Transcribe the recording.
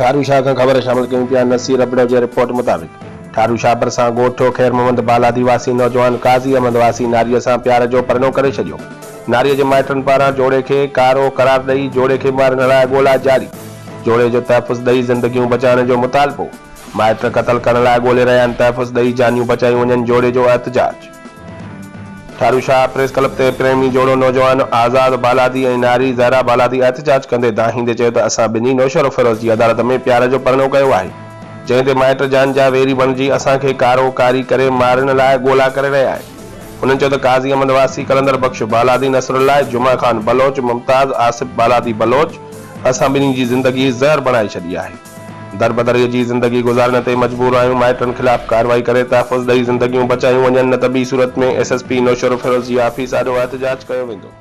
ٺارو شاهه کان خبر شامل ڪيون پيا نصير ابڙو جي رپورٽ مطابق ٺارو شاهه ڀرسان ڳوٺ خير محمد بالادي واسي نوجوان قاضي احمد واسي ناريء سان پيار جو پرڻو ڪري ڇڏيو ناريء جي مائٽن پاران جوڙي کي ڪارو قرار ڏئي جوڙي کي مارڻ لاء ڳولا جاري جوڙي جو تحفظ ڏئي زندگيون بچائڻ جو مطالبو مائٽ قتل ڪرڻ لاء ڳولي رهيا آهن تحفظ ڏئي جانيون بچايون وڃن جوڙي جو احتجاج. ٺارو شاهه پريس ڪلب تي پريمي جوڙو نوجوان آزاد بالادي ۽ ناري زهرا بالادي احتجاج ڪندي دانهيندي چيو ته اسان ٻنهي نوشهروفيروز جي عدالت ۾ پيار جو پرڻو ڪيو آهي جنهن تي مائٽ جان جا ويري بڻجي اسان کي ڪارو ڪاري ڪري مارڻ لاء ڳولا ڪري رهيا آهن هنن چيو ته قاضي احمد واسي قلندر بخش بالادي نصرالله جمعه خان بلوچ ممتاز آصف بالادي بلوچ اسان ٻنهي جي زندگي زهر بڻائي ڇڏي آهي. دربدريء جي زندگي گذارڻ تي مجبور آهيون، مائٽن خلاف ڪارروائي ڪري تحفظ ڏئي زندگيون بچايون وڃن نه ته ٻي صورت ۾ ايس ايس پي نوشهروفيروز جي آفيس آڏو احتجاج ڪيو ويندو.